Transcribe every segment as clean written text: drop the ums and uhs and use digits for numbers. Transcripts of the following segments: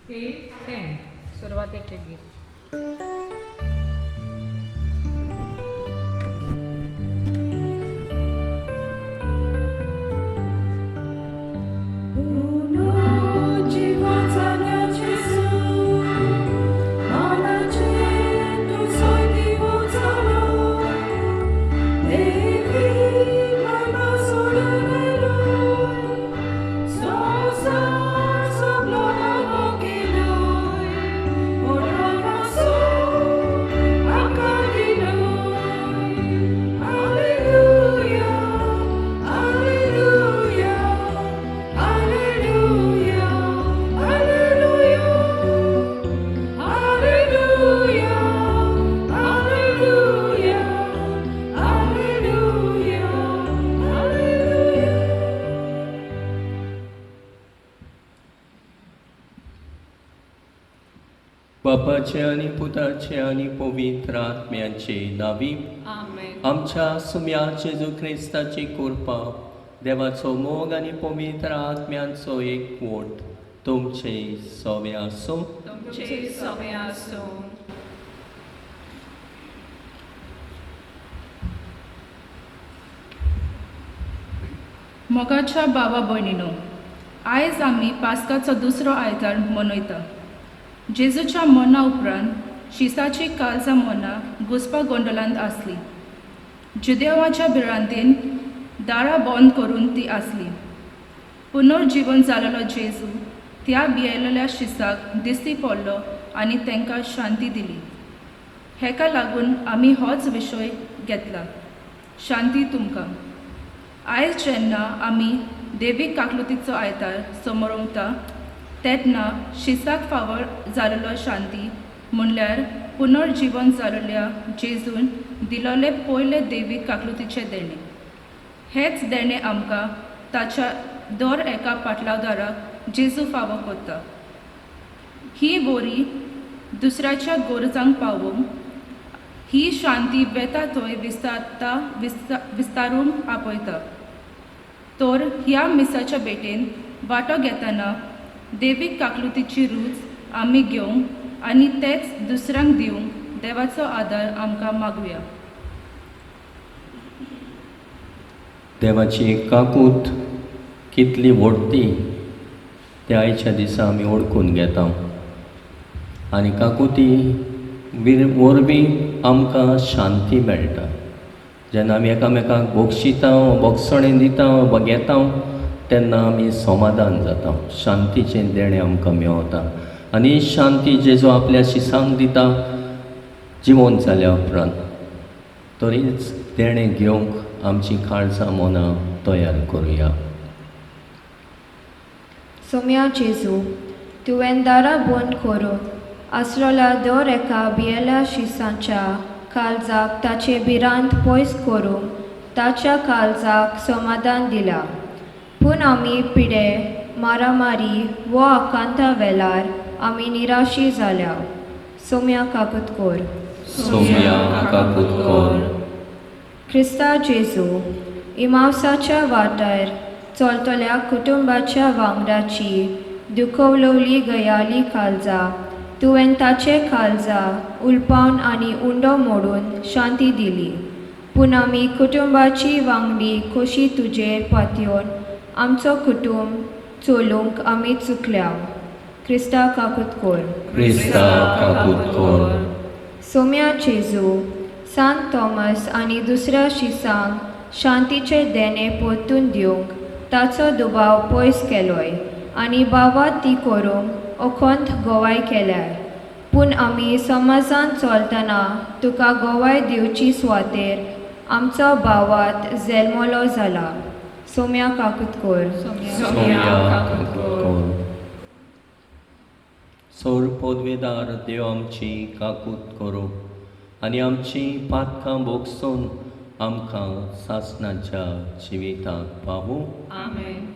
8, 10 सुरवातेचें गीत. बापाचे आनी पुताचे आनी पवित्र आत्म्याचे नावी आमच्या सुम्या जेजू क्रिस्ताची कृपा, देवाचो मोग आनी पवित्र आत्म्यांचो एक वोट तुमचे सोवे आसूं. तुमचे सोवे आसूं. मोगाच्या बाबा भयणीनो, आयज आमी पास्काचो दुसरो आयतार मनयता. जेजूच्या मरणा उपरांत शिसाची काळजां मनां घुसपा गोंदळांत आसली. जुदेवाच्या भिरांतेन दारां बंद करून ती आसली. पुनर्जिवन जालेलो जेजू त्या भियेलेल्या शिसाक दिश्टी पडलो आनी तांकां शांती दिली. हेका लागून आमी होच विशय घेतला, शांती तुमकां. आयज जेन्ना आमी देवीक काकलुतीचो आयतार समरोवता तेन्ना शिसाक फावो जालेलो शांती म्हणल्यार पुनर्जिवन जालेल्या जेजून दिलोले पयले देवीक काकलुतीचें देणें. हेच देणें आमकां ताच्या दर एका पाटलावदाराक जेजू फावो करता. ही वरी दुसऱ्याच्या गरजांक पावोवंक, ही शांती वेता थंय विस्तारता विस्तारूंक आपयता. तर ह्या मिसाच्या भेटेन वांटो घेतना देवीक काकलुतीची रूच आमी घेवंक आनी तेच दुसऱ्यांक दिवंक देवाचो आदार आमकां मागुया. देवाची काकूत कितली व्हडती ते आयच्या दिसा आमी ओळखून घेता आनी काकुती वरवीं आमकां शांती मेळटा. जेन्ना आमी एकामेकांक बक्षिता, बक्षणें दिता वा घेता तेन्ना आमी समाधान जाता, शांतीचें देणें आमकां मेवता. आनी शांती जेजू आपल्या शिसांक दिता जिवंत जाल्या उपरांत, तरीच देणें घेवंक आमची काळजां मनां तयार करुया. सोम्या जेजू, तुवें दारां बंद करून आसलोल्या दर एका भियेल्या शिसांच्या काळजाक ताचे भिरांत पयस करूंक ताच्या काळजाक समाधान दिला. पूण आमी पिडे, मारामारी वो आकांता वेळार आमी निराशी जाल्या. सोम्या काकूत कोर. सोम्या काकूत कोर. क्रिस्ता जेजू, इमावसाच्या वाटार चलतल्या कुटुंबाच्या वांगडाची दुखवलोवली गयाली काळजा तुवें ताचे काळजा उलपावन आनी उंडो मोडून शांती दिली. पूण आमी कुटुंबाची वांगडी खोशी तुजेर पातयेवन आमचो कुटुंब चलोवंक आमी चुकल्या. क्रिस्ता काकूत कोर. क्रिस्ता काकूत कोर. सोम्या जेजू, सांत थॉमस आनी दुसऱ्या शिसांक शांतीचें देणें परतून दिवंक ताचो दुबाव पयस केलोय आनी बाबा ती करूंक अखंत गवाय केल्याय. पूण आमी समाजांत चलतना तुका गवाय दिवची सुवातेर आमचो भावात जल्मलो जाला. सोम्या काकूत कोर. सोम्या काकूत कोर. सोर पदवेदार देव आमची काकूत करूं आनी आमची पातकां भोगसून आमकां सासणाच्या जिविताक पावूं. आमेन.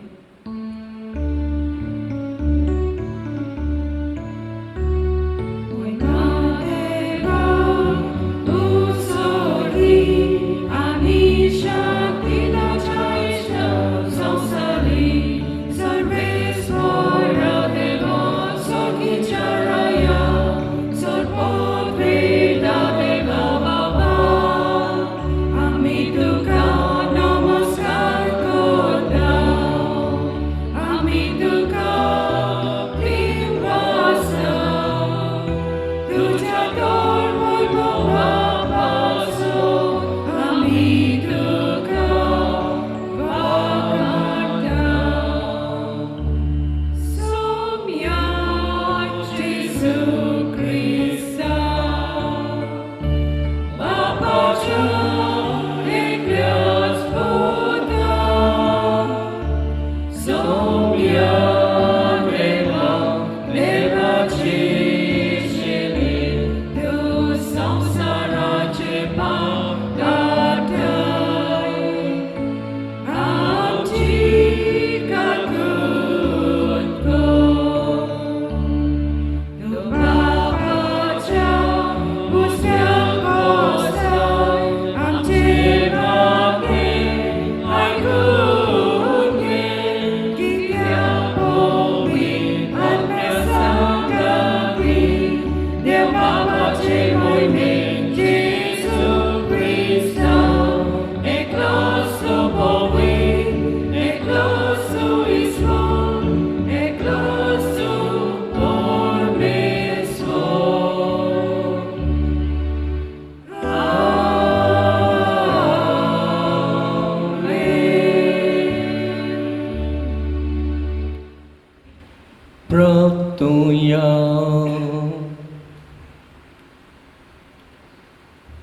करुया.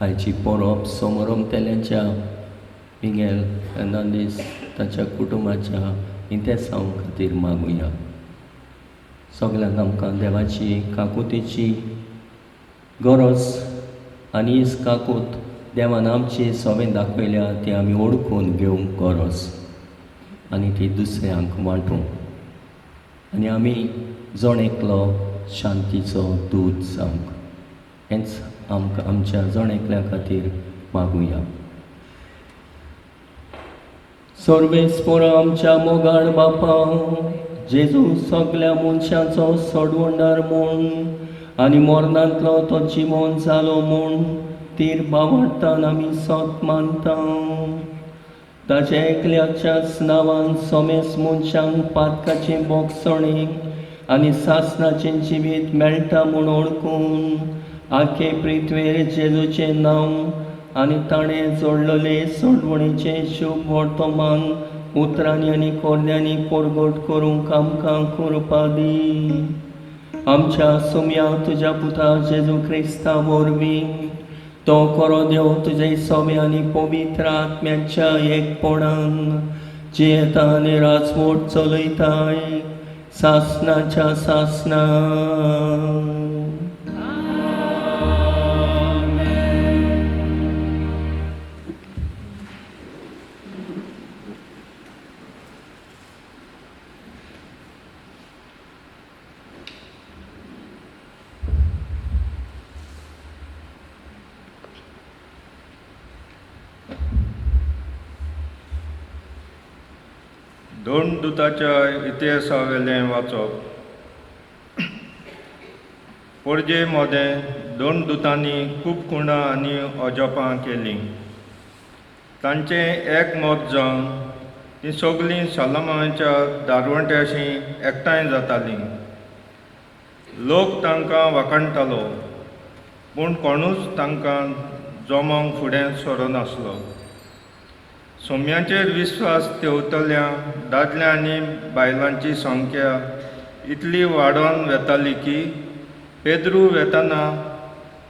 आयची परब समोरम तेल्यांच्या मिगेल फेर्नांदीस ताच्या कुटुंबाच्या इंतेसांव खातीर मागुया. सगल्यांक आमकां देवाची काकुतीची गरज आनी हीच काकूत देवान आमची सवें दाखयल्या ती आमी ओळखून घेवंक गरज आनी ती दुसऱ्यांक वांटूंक आनी आमी जण एकलो शांतीचो दूत जावंक हेंच आमकां आमच्या जण एकल्या खातीर मागुया. सर्वेस्पोर आमच्या मोगाळ बापा जेजू सगल्या मनशांचो सोडवणदार म्हूण आनी मरणांतलो तो जिवोन जालो म्हूण तीर बावडटान आमी सत मानता. ताच्या एकल्याच्याच नांवान सोमेस मनशांक पातकाचें बोगसणें आनी सासणाचें जिवीत मेळटा म्हूण वळखून आखे पृथ्वेर जेजूचें नांव आनी ताणें जोडलेले सोडवणीचें शुभ वर्तमान उतरांनी आनी कोरल्यांनी परगट करूंक आमकां कृपा दी. आमच्या सुम्या तुज्या पुता जेजू क्रिस्ता वरवीं तो खरो देव तुजे सोम्या आनी पवित्र आत्म्याच्या एकपणान जियेता आनी राजवट चलयताय सासनाच्या सासना. दोन दुताच्या इतिहासावेलें वाचप. पणजे मोदें दोन दुतांनी खूब खुणां आनी अजापां केलीं. तांचें एक मत जावन तीं सगलीं सालमाच्या दारवंट्याशी एकठांय जातालीं. लोक तांकां वाखाणटालो पूण कोणूच तांकां जमोंक फुडें सरनासलो. सोम्याचेर विस्वास ठेवतल्या दादल्या आनी बायलांची संख्या इतली वाडोवन वेताली की पेद्रू वेतना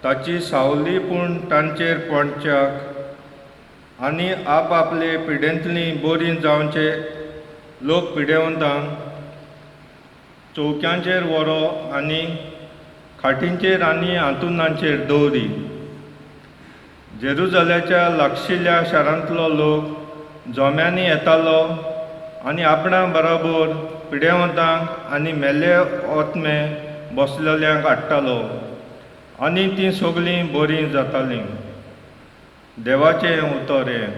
ताची सावली पूण तांचेर पडच्याक आनी आपआपले पिडेंतलीं बरीं जावचे लोक पिडेवंतांक चौक्यांचेर व्हरो आनी खाटींचेर आनी आंतुनांचेर दवरी. जेरुजाल्याच्या लागशिल्ल्या शारांतलो लोक जोम्यांनी येतालो आनी आपणा बरोबर पिडेवंतांक आनी मेल्ले ओतमे बसलेल्यांक हाडटालो आनी तीं सगलीं बरीं जातालीं. देवाचें उतर हें.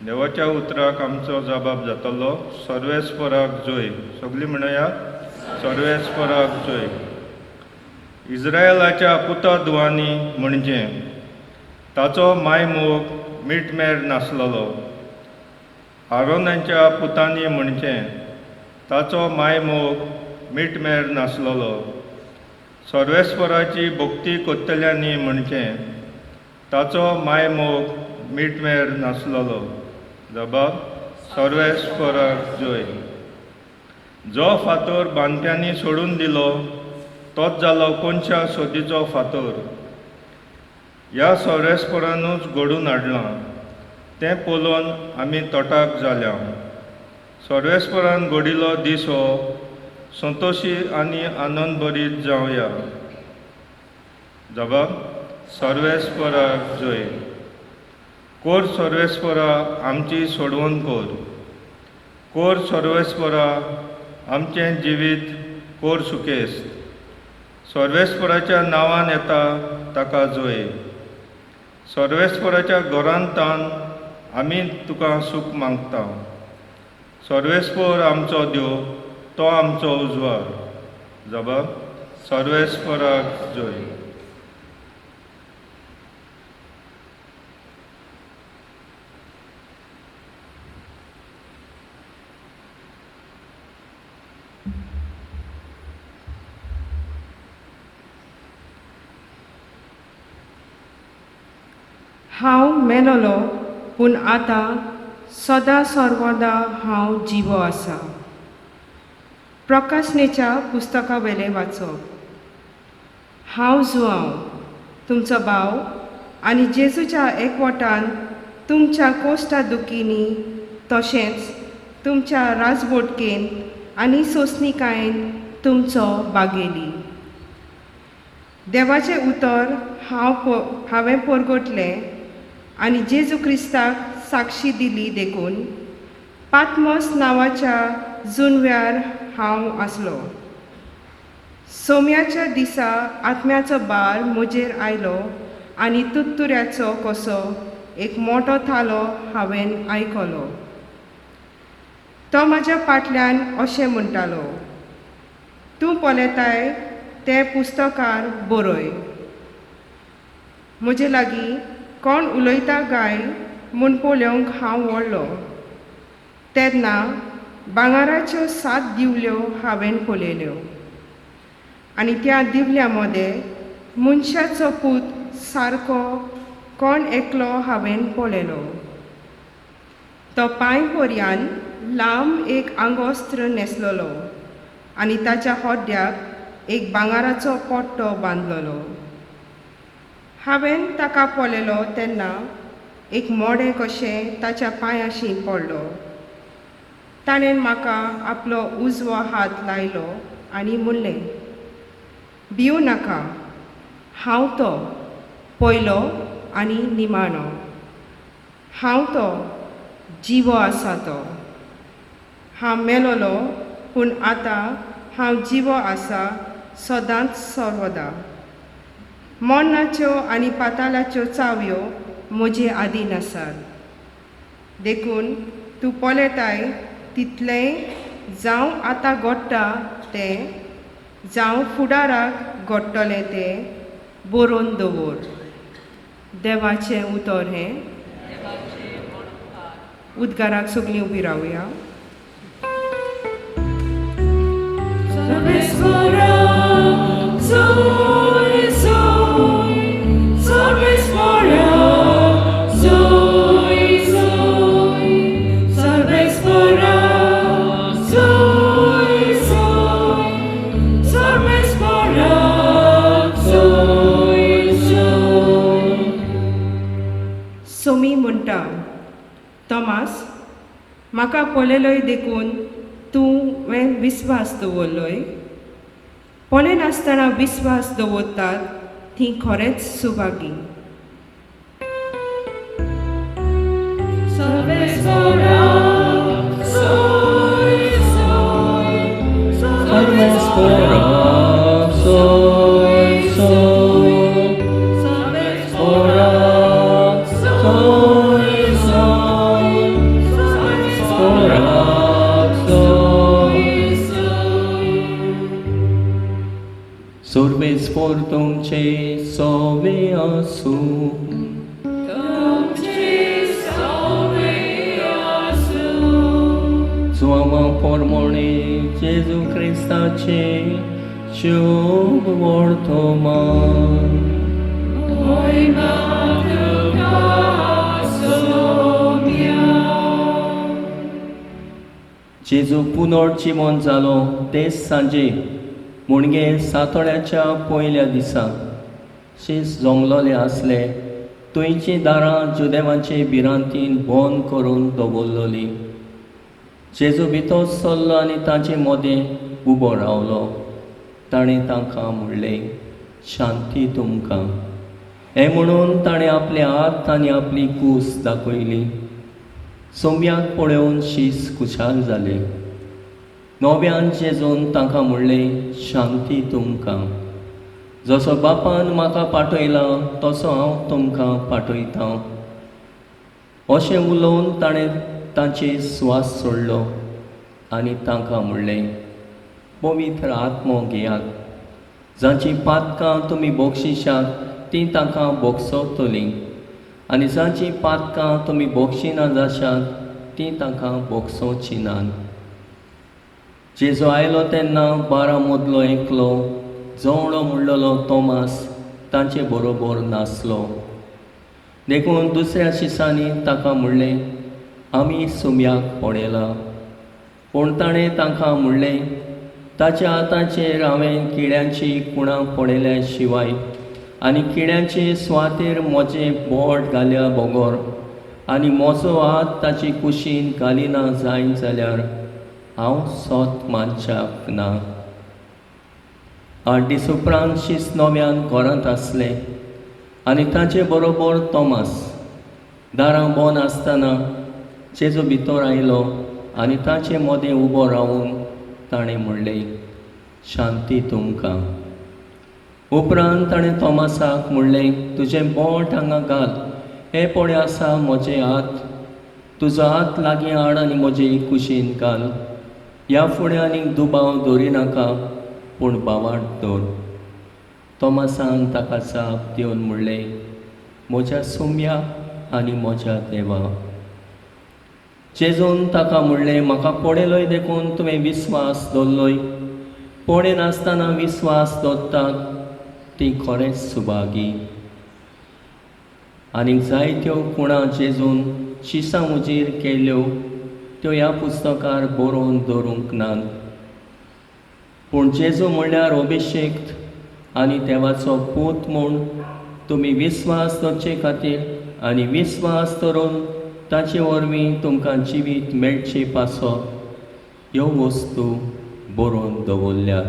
देवाच्या उतराक आमचो जबाब जातलो. सर्वेस्पराक जय. सगलीं म्हणया सर्वेस्पराक जय. इस्रायलाच्या पुता दुवांनी म्हणजे ताचो मायमोग मिटमेर नासलेलो. आरोनाच्या पुतांनी म्हणचें ताचो मायमोग मिटमेर नासलेलो. सर्वेस्पराची भक्ती करतल्यांनी म्हणचें ताचो मायमोग मिटमेर नासलेलो. जबाब सर्वेस्पराक जय. जो फातर बांदप्यांनी सोडून दिलो तोच जालो कोनशा सोदीचो फातर. ह्या सर्वेस्परानूच घडून हाडलां तें पळोवन आमी तोटाक जाल्या. सर्वेस्परान घडिल्लो दीस हो संतोशी आनी आनंदभरीत जावया. जबाब सर्वेस्पराक जय. कोर सर्वेस्परा आमची सोडवण कोर. कोर सर्वेस्परा आमचें जिवीत कोर सुखेस्त. सर्वेस्पराच्या नांवान येता ताका जय. सर्वेस्पराच्या घरांत तान आमी तुका सूख मागता. सर्वेस्पर आमचो देव तो आमचो उजवाड. जबाब सर्वेस्पराक जय. हांव मेलोलो पूण आतां सदां सर्वदा हांव जिवो आसा. प्रकाशनेच्या पुस्तका वेलें वाचप. हांव जुआंव, तुमचो भाव आनी जेजूच्या एकवटान तुमच्या कोश्टा दुखींनी तशेंच तुमच्या राजबोटकेन आनी सोंसणिकायेन तुमचो बागेली. देवाचें उतर हांवें परगटलें आनी जेजू क्रिस्ताक साक्षी दिली देखून पातमस नांवाच्या जुनव्यार हांव आसलो. सोम्याच्या दिसा आत्म्याचो बार म्हजेर आयलो आनी तुत्तुऱ्याचो कसो एक मोटो थालो हांवें आयकलो. तो म्हाज्या फाटल्यान अशें म्हणटालो, तूं पळयताय तें पुस्तकार बरय. म्हजे लागीं कोण उलयता काय म्हूण पळोवंक हांव व्हडलो तेन्ना भांगराच्यो 7 दिवल्यो हांवें पळयल्यो आनी त्या दिवल्या मदें मनशाचो पूत सारको कोण एकलो हांवें पळयलो. तो पांय पर्यान लांब एक आंगोस्त्र न्हेसलेलो आनी ताच्या होड्ड्याक एक भांगराचो पट्टो बांदलेलो. हांवें ताका पळयलो तेन्ना एक मोडें कशें ताच्या पांयाशी पडलो. ताणें म्हाका आपलो उजवो हात लायलो आनी म्हणलें, भिवू नाका, हांव तो पयलो आनी निमाणो, हांव तो जिवो आसा तो. हांव मेलोलो पूण आतां हांव जिवो आसा सदांच सर्वदा. मरणाच्यो आनी पातालाच्यो चावयो म्हजे आदीन आसात. देखून तूं पळयताय तितलेंय जावं आतां घडटा तें, जावं फुडाराक घडटलें तें बरोवन दवर. देवाचें उतर हें. उद्गाराक सगळीं उबी रावया. सोमी म्हणटा, तोमास, म्हाका पळयलोय देखून तूं विस्वास दवरलोय. पळयनासतना विस्वास दवरतात ती खरेंच सुभागी. सर्वेस्पोर तुमचे सोवे आसूं. जुआंवा पोरमोणे जेजू क्रिस्ताचे शुभ वर्तमान. जेजू पुनर्जिवन जालो तेच सांजे मुणगे सातोळ्याच्या पयल्या दिसा शीस जमलोले आसले थंयचीं दारां जुदेवांचे भिरांतीन बंद करून दवरलोली. जेजू भितर सरलो आनी तांचे मदें उबो रावलो. ताणें तांकां म्हणलें, शांती तुमकां. हें म्हणून ताणें आपले हात आनी आपली कूस दाखयली. सोम्याक पळोवन शीस खुशाल जाले. नव्यान जेजून तांकां म्हणलें, शांती तुमकां. जसो बापान म्हाका पाठयला तसो हांव तुमकां पाठयतां. अशें उलोवन ताणें तांचे स्वास सोडलो आनी तांकां म्हणलें, पवित्र आत्मो घेयात. जांचीं पातकां तुमी बक्षिशात तीं तांकां बक्षवतलीं आनी जांचीं पातकां तुमी बक्षिना जाशात तीं तांकां बक्षोवचीं नात. जेजू आयलो तेन्ना 12 मदलो एकलो जवळो म्हणलेलो तोमास तांचे बरोबर नासलो. देखून दुसऱ्या शिसांनी ताका म्हणलें, आमी सुम्याक पळयला. पूण ताणें तांकां म्हणलें, ताच्या हाताचेर हांवें किड्यांची कुणां पळयल्या शिवाय आनी किड्यांचे सुवातेर म्हजें बोट घाल्या बगर आनी म्हजो हात ताचे कुशीन घालिना जायत जाल्यार हांव सोत मानच्याक ना. 8 दीस उपरांत शीस नव्यान घरांत आसले आनी ताचे बरोबर तोमास. दारां बंद आसतना जेजू भितर आयलो आनी ताचे मदें उबो रावून ताणें म्हणलें, शांती तुमकां. उपरांत ताणें तोमासाक म्हणलें, तुजें बोट हांगा घाल, हे पळय आसा म्हजे हात, तुजो हात लागीं हाड आनी म्हजे कुशीन घाल. ह्या फुडें आनीक दुबाव दवरिनाका, पूण भावार्थ दवर. तोमासान ताका जाप दिवन म्हणलें, म्हज्या सोम्या आनी म्हज्या देवा. जेजून ताका म्हणलें, म्हाका पळयलोय देखून तुवें विस्वास दवरलोय, पळयनासतना विस्वास दवरतात ती खरेंच सुभागी. आनीक जायत्यो कुणां जेजून शिसां हुजीर केल्यो त्यो ह्या पुस्तकार बरोवन दवरूंक नात. पूण जेजू म्हणल्यार अभिशेक आनी देवाचो पूत म्हूण तुमी विस्वास दवरचे खातीर आनी विस्वास दवरून ताचे वरवीं तुमकां जिवीत मेळचे पासत ह्यो वस्तू बरोवन दवरल्यात.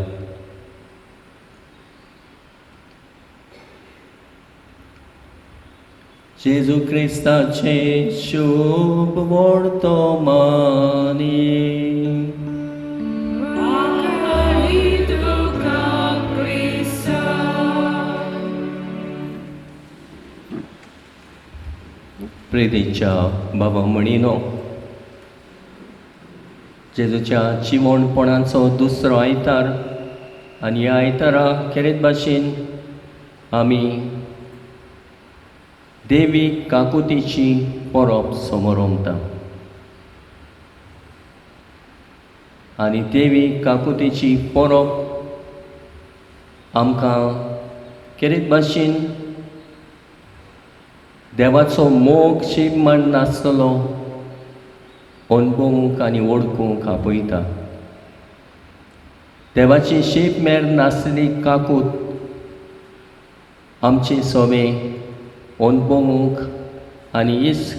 जेजू क्रिस्ताचे शुभ वर्तमानी. प्रेरीच्या बाबा म्हणिनो, जेजूच्या जिवणपणाचो दुसरो आयतार आनी ह्या आयतारा खेरीत भाशेन आमी देवी काकुतीची परब समोरमता आनी देवी काकुतीची परब आमकां खेरीत भाशेन देवाचो मोग शीम मान नासतलो अणभवूंक आनी वळखूंक आपयता. देवाची शीप मेर नासली काकूत आमचे सवे अणभवूंक आनी हीच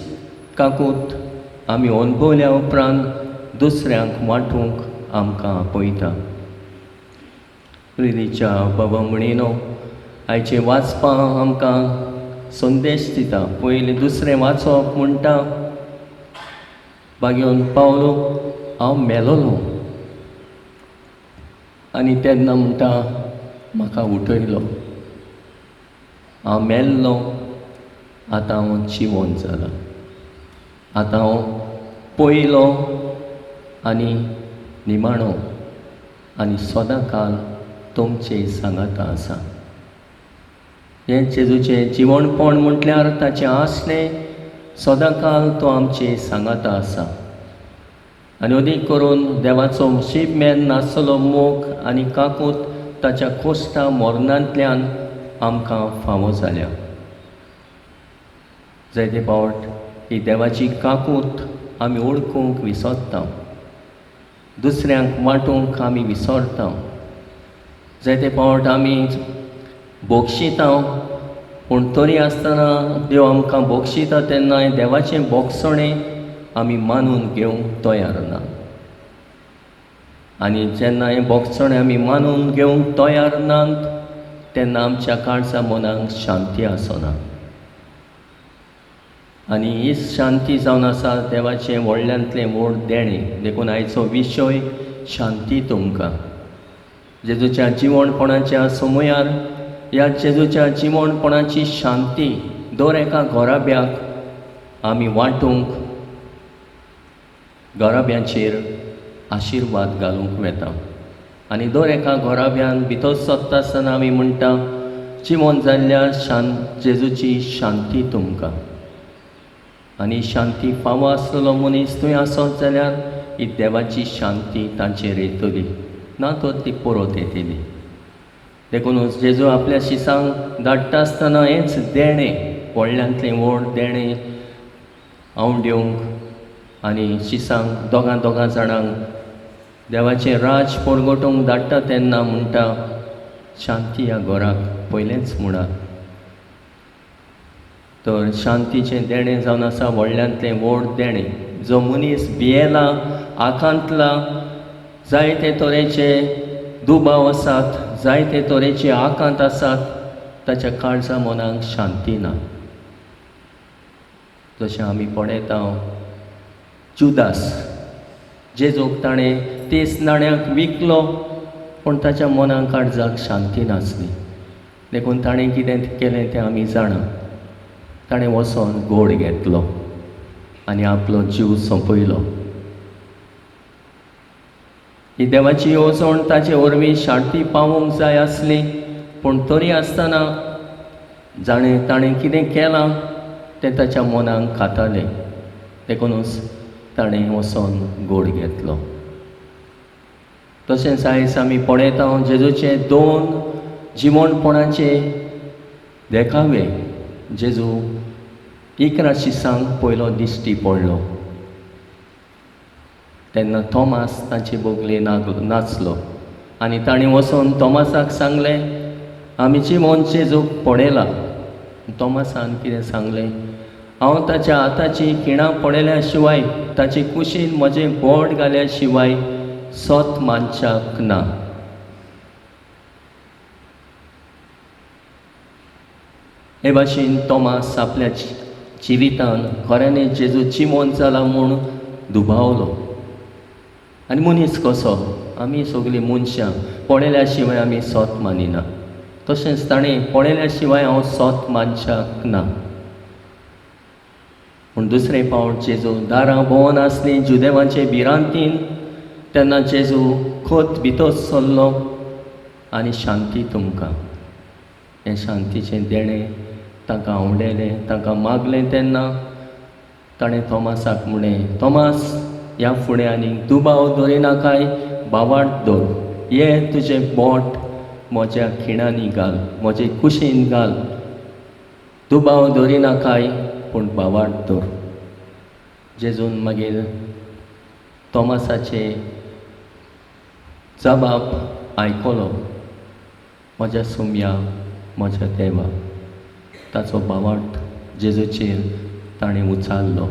काकूत आमी अणभवल्या उपरांत दुसऱ्यांक वांटूंक आमकां आपयता. प्रिरीच्या बाबा म्हणिनो, आयचें वाचपां आमकां संदेश दिता. पयलीं दुसरें वाचप म्हणटा, बागेवन पावलो हांव मेलोलो आनी तेन्ना म्हणटा म्हाका उठयलो, हांव मेल्लो, आतां हांव जिवन जाला, आतां हांव पयलो आनी निमाणो आनी सदां काल तुमचे सांगाता आसा. हें जेजूचें जिवणपण म्हटल्यार ताचें आसलें सदां काल तो आमचे सांगाता आसा. आनी अदीक करून देवाचो शीप मेर नासलो मोग आनी काकूत ताच्या कोश्टा मरणांतल्यान आमकां फावो जाल्या. जायते फावट ही देवाची काकूत आमी वळखूंक विसरता, दुसऱ्यांक वांटूंक आमी विसरता. जायते फावट आमी बोगशिता, पूण तरी आसतना देव आमकां बोगशिता तेन्ना देवाचें बोगसणें आमी मानून घेवंक तयार ना. आनी जेन्ना हें बोगसणें आमी मानून घेवंक तयार नात तेन्ना आमच्या काळजा मनाक शांती आसना. आनी ही शांती जावन आसा देवाचें व्हडल्यांतलें व्हड देणें. देखून आयचो विशय शांती तुमकां. जेजूच्या जिवणपणाच्या समयार ह्या जेजूच्या जिवणपणाची शांती दर एका घराब्याक आमी वांटूंक, घराब्यांचेर आशिर्वाद घालूंक वेता. आनी दर एका घराब्यान भितर सरता आसतना आमी म्हणटा, जिवन जाल्ल्या जेजूची शांती तुमकां. आनी शांती फावो आसलेलो मनीस थंय आसत जाल्यार ही देवाची शांती तांचेर येतली, ना तर ती परत येतली. देखूनच जेजू आपल्या शिसांक धाडटा आसतना हेंच देणें, व्हडल्यांतलें व्हड देणें हांव दिवंक आनी शिसांक दोगां दोगां जाणांक देवाचें राज परगटूंक धाडटा तेन्ना म्हणटा शांती ह्या घराक पयलेंच म्हणा. तर शांतीचें देणें जावन आसा व्हडल्यांतलें व्हड देणें. जो मनीस भियेला, आकांतला, जायते तरेचे दुबाव आसात, जायते तरेचे आकांत आसात, ताच्या काळजा मनाक शांती ना. जशें आमी पळयता जुदास, जेजूक ताणें 30 नाण्याक विकलो, पूण ताच्या मनाक काळजाक शांती नासली. देखून ताणें कितें केलें तें आमी जाणा. ताणें वचोन गोड घेतलो आनी आपलो जीव सोंपयलो. ही देवाची येवजण ताचे वरवीं शांती पावोवंक जाय आसली, पूण तरी आसतना जाणें ताणें कितें केलां तें ताच्या मनाक खातालें. देखूनच ताणें वचोन गोड घेतलो. तशेंच आयज आमी पळयता जेजूचे दोन जिवणपणाचे देखावे. जेजू 11 शिसांक पयलो दिश्टी पडलो तेन्ना थॉमास तांचे बोगले नाचलो आनी ताणें वचोन थॉमासाक सांगलें, आमी जिवन जेजूक पळयला. थॉमासान कितें सांगलें, हांव ताच्या हाताची खिणां पळयल्या शिवाय, ताचे कुशीन म्हजें बोट घाल्या शिवाय सत मानच्याक ना. हे भाशेन थॉमास आपल्या जिवितान खऱ्यांनी जेजू जिवन जाला म्हूण दुबावलो. आनी मनीस कसो, आमी सगळीं मनशां पळयल्या शिवाय आमी सत मानिना. तशेंच ताणें पळयल्या शिवाय हांव सत मानच्याक ना. पूण दुसरे पावट जेजू दारां भोंवन आसलीं जुदेवाचे भिरांतीन, तेन्ना जेजू खोत भितर सरलो आनी शांती तुमकां. हें शांतीचें देणें तांकां आवडलें, तांकां मागलें. तेन्ना ताणें थॉमासाक म्हणलें, थॉमास, ह्या फुडें आनीक दुबाव दवरिनाकाय, बावाट दवर, ये तुजें बोट म्हज्या खिणांनी घाल, म्हजे कुशीन घाल, दुबाव दवरिनाकाय पूण बावाट दवर. जेजून मागीर थॉमासाचे जबाब आयकलो, म्हज्या सुमया, म्हज्या देवा. ताचो बावाट जेजूचेर ताणें उचारलो,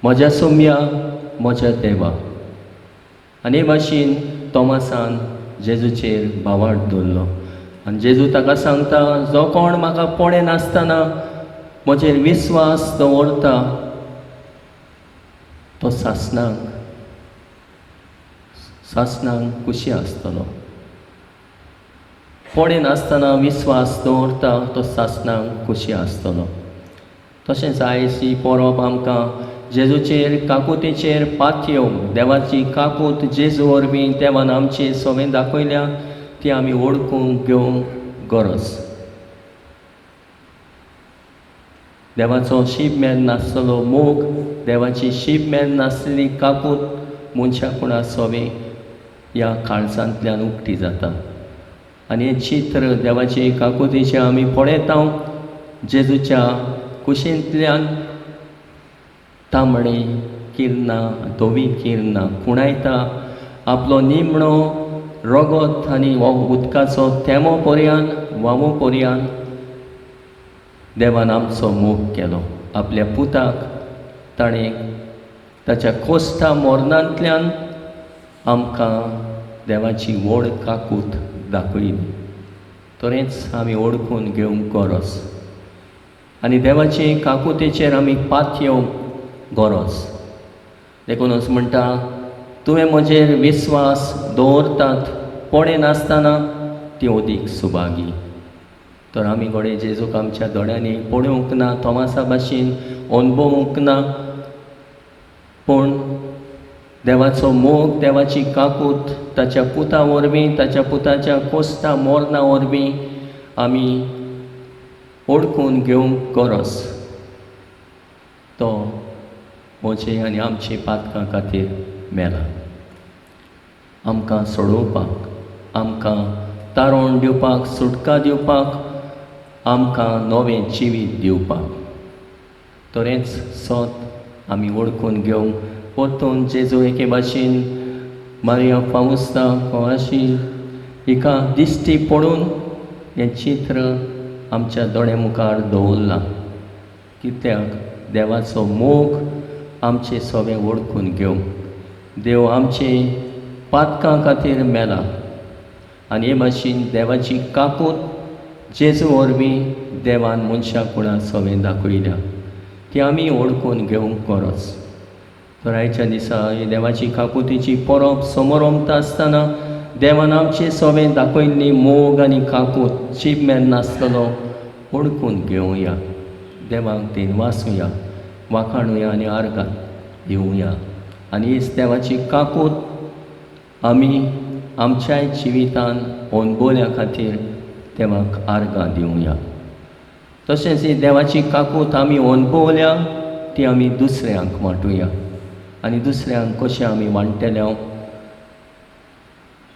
म्हज्या सुमया, म्हज्या देवा. आनी हे भाशेन थॉमासान जेजूचेर बावाट दवरलो. आनी जेजू ताका सांगता, जो कोण म्हाका पळयनासतना म्हजेर विस्वास दवरता तो सासणाक खुशी आसतलो. पळयनासतना विस्वास दवरता तो सासणाक खुशी आसतलो. तशेंच आयज ही परब आमकां जेजूचेर काकुतीचेर पातयेवंक, देवाची काकूत जेजू वरवीं देवान आमची सवें दाखयल्या ती आमी वळखूंक घेवंक गरज. देवाचो शीब मेल नासतलो मोग, देवाची शीब मेल नासलेली काकूत मनशां कोणा सवें ह्या काळजांतल्यान उक्ती जाता. आनी हें चित्र देवाचे काकुतीचें आमी पळयता जेजूच्या कुशींतल्यान तांबडी किरणां, धवी किरणां खुणायता, आपलो निमणो रगत आनी उदकाचो थेंबो पर्यान व्हांवो पर्यान देवान आमचो मोग केलो. आपल्या पुताक ताणें ताच्या कोश्टा मरणांतल्यान आमकां देवाची व्हड काकूत दाखयली. तरेंच आमी वळखून घेवंक गरज आनी देवाचे काकुतेचेर आमी पातयेवंक गरज. देखूनच म्हणटा, तुवें म्हजेर विस्वास दवरतात पळयनासतना ती अदीक सुभागी. तर आमी घडये जेजूक आमच्या दोळ्यांनी पळोवंक ना, थॉमासा भाशेन अणभवूंक ना, पूण देवाचो मोग, देवाची काकूत ताच्या पुता वरवीं, ताच्या पुताच्या कोस्ता मरणा वरवीं आमी वळखून घेवंक गरज. तो म्हजे आनी आमचे पातकां खातीर मेला, आमकां सोडोवपाक, आमकां तारण दिवपाक, सुटका दिवपाक, आमकां नवें जिवीत दिवपाक. तरेंच सत आमी वळखून घेवंक परतून जेजू एके भाशेन मारिया फावुस्ता कोवाशी हिका दिश्टी पडून हें चित्र आमच्या दोळे मुखार दवरलां. कित्याक देवाचो मोग आमचे सगळे वळखून घेवंक. देव आमचे पातकां खातीर मेला आनी हे भाशेन देवाची काकूत जेजू वरवीं देवान मनशां कुळां सगळें दाखयल्या ती आमी वळखून घेवंक गरज. तर आयच्या दिसा ही देवाची काकुतीची परब समोरमता आसतना देवान आमचे सगळें दाखयल्ली मोग आनी काकूत चीप मेर नासतलो वळखून घेवया. देवाक तीन वाचुया, वाखाणुया आनी आर्गां दिवया आनी हीच देवाची काकूत आमी आमच्याय जिवितान अणभवल्या खातीर देवाक आर्गां दिवया. तशेंच ही देवाची काकूत आमी अणभवल्या ती आमी दुसऱ्यांक वांटुया आनी दुसऱ्यांक कशें आमी वांट्टले.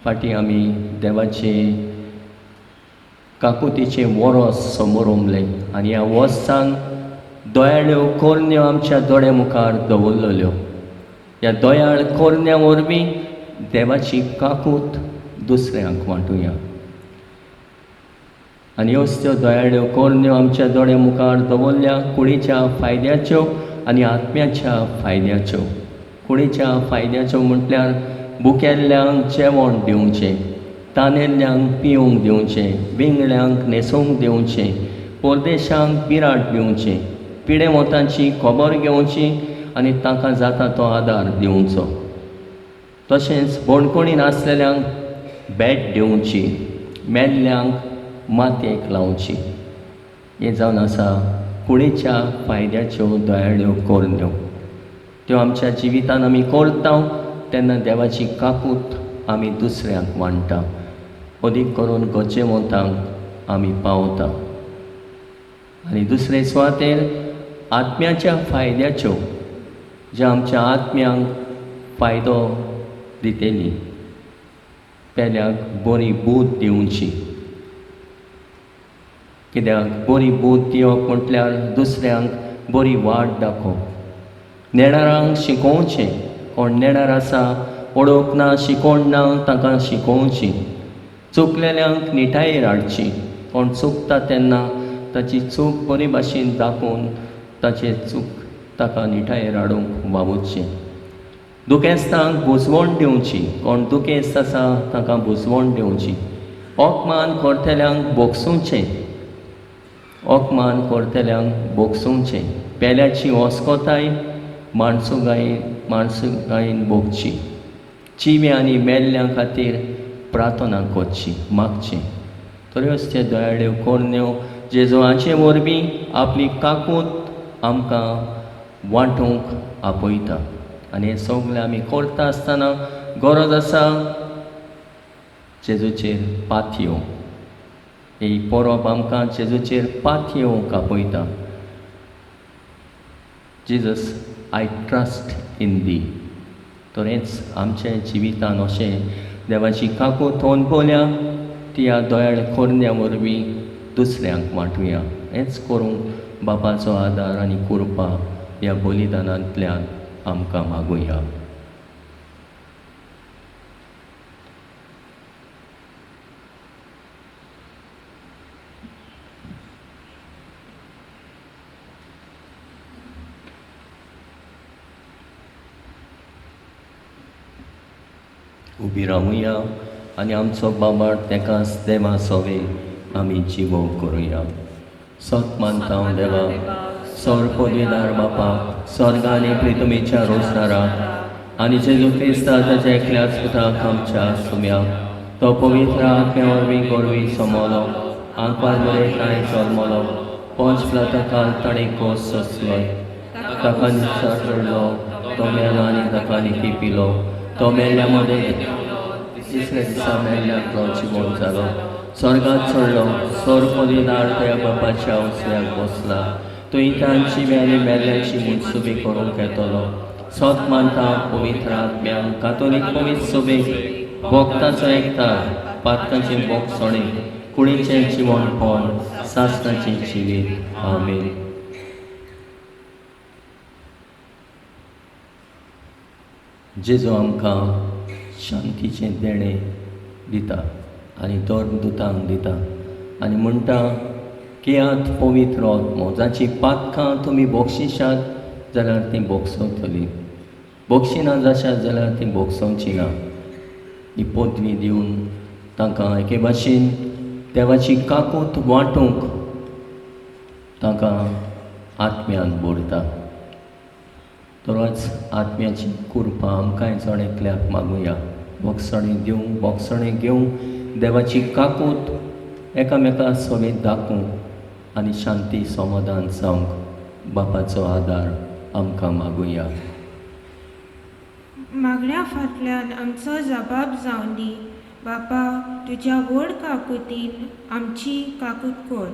फाटीं आमी देवाचे काकुतीचें वरस समोरमलें आनी ह्या वर्सान दयाळ्यो कोरण्यो आमच्या दोळे मुखार दवरलेल्यो. ह्या दयाळ कोरण्या वरवीं देवाची काकूत दुसऱ्यांक वांटुया आनी ह्योच त्यो दयाळ्यो कोरण्यो आमच्या दोळे मुखार दवरल्या कुडीच्या फायद्याच्यो आनी आत्म्याच्या फायद्याच्यो. कुडीच्या फायद्याच्यो म्हटल्यार भुकेल्ल्यांक जेवण दिवचें, तानेल्ल्यांक पिवंक दिवचें, विंगळ्यांक न्हेसोवंक दिवचें, परदेशांक बिराट दिवचें, पिडेवोतांची खबर घेवची आनी तांकां जाता तो आदार दिवचो. तशेंच बणकोणीन आसलेल्यांक भेट दिवची, मेल्ल्यांक मातयेक लावची. हें जावन आसा कुडीच्या फायद्याच्यो दयाळ्यो कोरण्यो. त्यो आमच्या जिवितान आमी करता तेन्ना देवाची काकूत आमी दुसऱ्यांक वांट्टा, अदीक करून गरजेवंतांक आमी पावता. आनी दुसरे सुवातेर आत्म्याच्या फायद्याच्यो ज्या आमच्या आत्म्यांक फायदो दितली, पेल्याक बरी बूद दिवची. कित्याक बरी बूद दिवप म्हटल्यार दुसऱ्यांक बरी वाट दाखोवप, नेणारांक शिकोवचें. कोण नेणार आसा, वळख ना, शिकोवण ना, तांकां शिकोवची. चुकलेल्यांक निटायेर हाडची. कोण चुकता तेन्ना ताची चूक बरी भाशेन दाखोवन ताची चूक ताका निटायेर हाडूंक वावुरचें. दुखेस्तांक बुजवण दिवची. कोण दुखेस्त आसा तांकां बुजवण दिवची. अपमान करतल्यांक भोगसुचें, अपमान करतल्यांक भोगसुचें. पेल्याची ओस्कोताय माणसुगायेन भोगची. जिवे आनी मेल्ल्यां खातीर प्रार्थना करची, मागची. तर ह्योच त्यो दयाळ्यो कोरण्यो जेजू हांचे वरवीं आपली काकूत आमकां वांटूंक आपयता. आनी हें सगळें आमी करता आसतना गरज आसा जेजूचेर पातयेवंक. ही परब आमकां जेजूचेर पातयेवंक आपयता. Jesus, I trust in thee. तर हेंच आमच्या जिवितान अशें देवाची काकूत अणभवल्या ती ह्या दयाळ कोरण्या वरवीं दुसऱ्यांक वांटुया. हेंच करूंक बापाचो आदार आनी कृपा ह्या बलिदानांतल्यान आमकां मागुया. उबी रावुया आनी आमचो बाबार तेकाच देवा सोवे आमी जिवो करुया. सत मानता हांव देवा, सोर पदवीदार बापा, स्वर्ग आनी प्रितुमीच्या रोजदारा आनी जेजू क्रिस्ता ताच्या एकल्याच पुताक आमच्या सुम्या, तो पवित्र आत्म्या वरवीं गोरवी समोलो, आंकवार बरे ताणें जल्मलो, पंच प्लाता ताणें कोस सोंसलो, ताका निचार चडलो, तो मेलो आनी ताका निकी पिलो, तो मेल्ल्या मदें तिसऱ्या दिसा मेल्ल्यांतलो जिवोन जालो, स्वर्गात चडलो, सोर पदवीदार त्या बापाच्या उजव्याक बसला, थंय तांची आनी मेल्ल्यांची मुनसुबी करूंक येतलो. सत मानता पवित्र आत्म्यांक, कातोलीक पवित्र सोबेक, भोक्ताचो एकतार, पातकाचें भोगसणें, कुडीचें जिवनपण, सासणाचें जिवीत. आमेन. जेजू आमकां शांतीचें देणें दिता आनी धर्मदुतांक दिता आनी म्हणटा घेयात पवित्र आत्मो, जाची पातकां तुमी बक्षिशात जाल्यार ती बोगसवतली, बक्षिना जाशात जाल्यार ती बोगसोवची ना. ही पदवी दिवन तांकां एके भाशेन देवाची काकूत वांटूंक तांकां आत्म्यान भरता. तरोच आत्म्याची कृपा आमकांय जण एकल्याक मागुया, बोगसणी दिवंक, बोगसणी घेवंक, देवाची काकूत एकामेका सगळें दाखोवंक आनी शांती समाधान जावंक बापाचो आदार आमकां मागुया. मागण्या फाटल्यान आमचो जबाब जावन दी बापा, तुज्या व्हड काकुतीन आमची काकूत कर.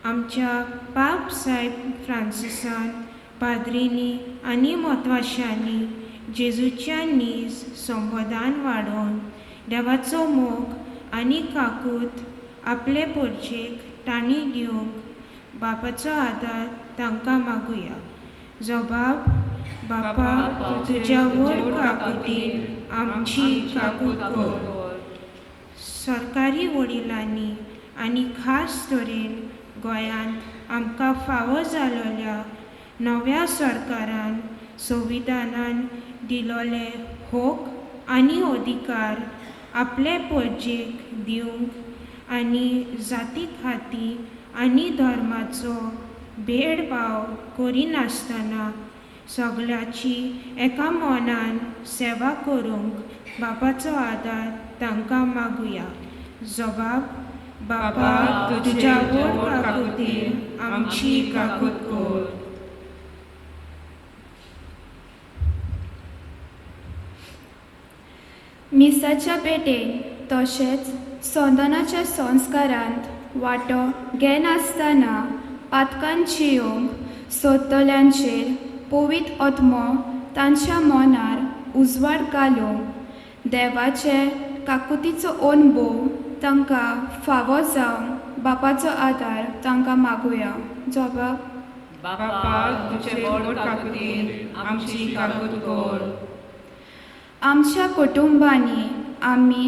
आमच्या पाप सायब फ्रांसिसान, पाद्रींनी आनी म्हत्वाशांनी जेजूच्या नीज संबोधान वाडोवन देवाचो मोग आनी काकूत आपले पोरचेक तांणी दिवंक बापाचो आदार तांकां मागुया. जबाब बापा, तुज्या व्हड काकुतीन आमची काकूत कर. सरकारी वडिलांनी आनी खास तरेन गोंयांत आमकां फावो जालोल्या नव्या सरकारान संविधानान दिलोले हक आनी अधिकार आपले परजेक दिवंक आनी जाती खाती आनी धर्माचो भेदभाव करिनासतना सगळ्याची एका मनान सेवा करूंक बापाचो आदार तांकां मागुया. जबाब बापा, तुज्या व्हड काकुतीन आमची काकूत कर. मिसाच्या पेटेन तशेंच संदनाच्या संस्कारांत वांटो घेनासतना पातकान जियोंक सोदतल्यांचेर पवित्र आत्मो तांच्या मनार उजवाड घालूंक देवाचे काकुतीचो अणभव तांकां फावो जावंक बापाचो आदार तांकां मागुया. जबाब बापा, तुजे व्हड काकुतीन आमची काकूत कर. आमच्या कुटुंबांनी आमी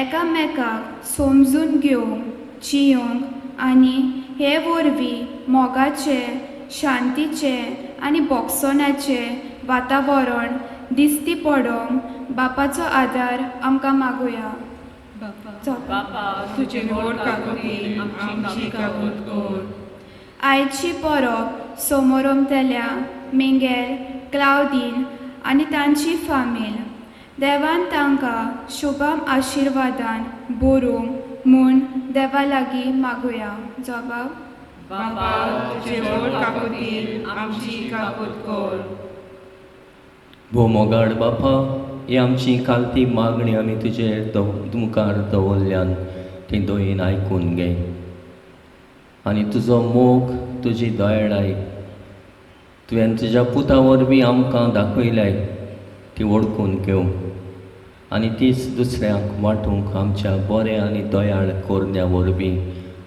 एकामेकाक समजून घेवंक, जियोंक आनी हे वरवीं मोगाचें, शांतीचें आनी बोगसोणाचें वातावरण दिश्टी पडोवंक बापाचो आदार आमकां मागुया. बापा, तुजे व्हड काकुतीन आमची काकूत कर. आयची परब समोरमतल्या मिंगेल, क्लावदीन आनी तांची फामील देवान तांकां शुभाम आशिर्वादान बरोवंक म्हूण देवा लागीं मागुया. जबाब बापा, तुजे व्हड काकुतीन आमची काकूत कर. भो मोगाड बापा, ही आमची कालती मागणी आमी तुजे मुखार दवरल्यान ती दयेन आयकून घे आनी तुजो मोग, तुजी दयाळाय तुवें तुज्या पुता वरवीं आमकां दाखयल्याय ती वळखून घेवंक आनी तीच दुसऱ्यांक वांटूंक आमच्या बऱ्या आनी दयाळ करण्या वरवीं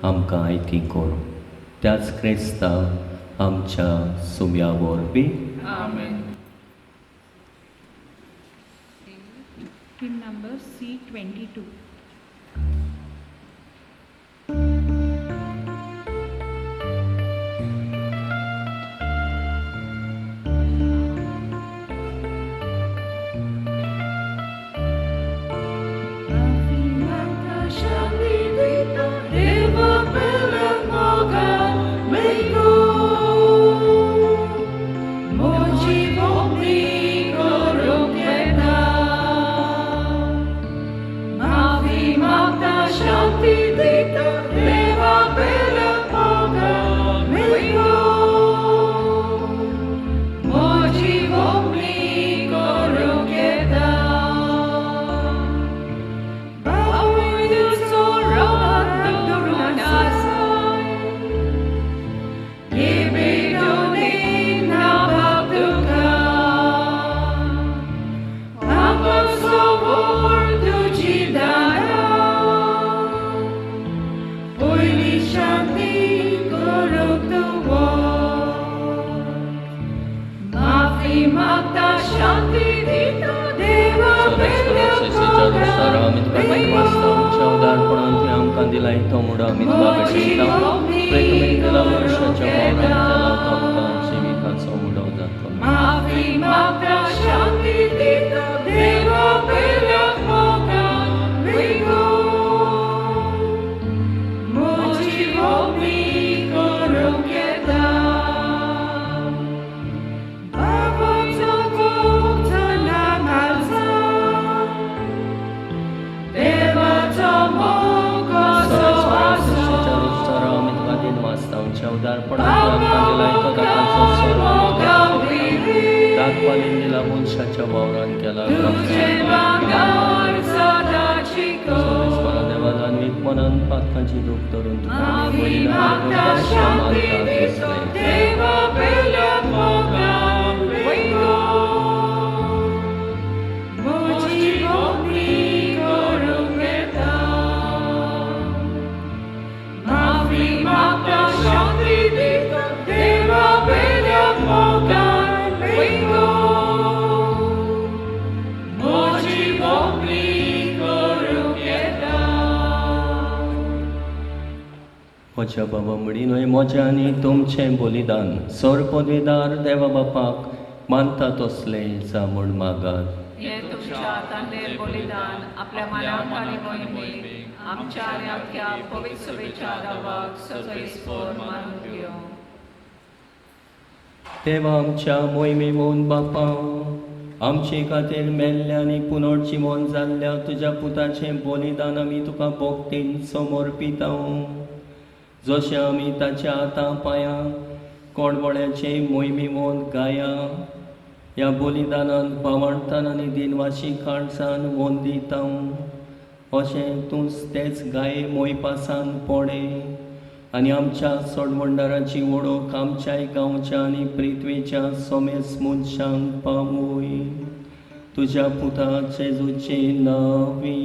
आमकां आयती कर. त्याच क्रिस्ता आमच्या सुम्या वरवीं. आमेन. Hymn number C22. Ma दिलाय तो म्हणून आमी तुका भेटयता. प्रेतमेन दिला मनशाच्या वावरान केला तो आमकां जिविताचो उडो जातलो. माफी मागता शांती दिता देवा पेल्या मोगान वेगो म्हजी मोगणी करूंक येता. बाबाचो मोग जाला म्हाजो, देवाचो मोग कसो आसा. आमी तुका दिनवासता आमच्या उदारपणान आमकां दिलाय तो दाकाचो स्वर आमी तुका भेटयता. दाखवालीन दिला मनशाच्या वावरान केला तुझे वांगार सदांची सर्वेस्परा देवा दानवीक मनान पातकांची दूख धरून तुका आमी माफी बलिदान मागता करून शांती मानतात दिता दुसरें. देवा पेल्या मोगान वेगो म्हजी मोगणी करूंक येता. माफी मागता शांती दिता देवा पेल्या मोगान वेगो म्हजी मोगणी करूंक येता. म्हज्या बाबा म्हणीन न्हय म्हजें आनी तुमचें बलिदान सर पदवीदार देवा बापाक मानता तसलें जा म्हूण मागात. हे तुमच्या हातांतलें बलिदान आपल्या मनाक आनी मोहिमेक आमच्या आनी अख्ख्या पवित्र सभेच्या दावाक सजयस्पोर मानून घेवं. देवा आमच्या मोहिमे मोन बापा, आमचे खातीर मेल्ल्या आनी पुनर्जिवन जाल्ल्या तुज्या पुताचें बलिदान आमी तुका भक्तीन समर्पिता. जशें आमी ताच्या हाता पांयां कोडबोळ्याचे मोहिमे मोन गाया ह्या बलिदानान पावाणतान आनी दिनवाशी काळजान वंदिता, अशें तूंच तेच गाये मोयपासान पडे आनी आमच्या सोडवंडाराची वळख आमच्याय गांवच्या आनी पृथ्वेच्या सोमेस मनशांक पावय. तुज्या पुता जेजूचे नांवी.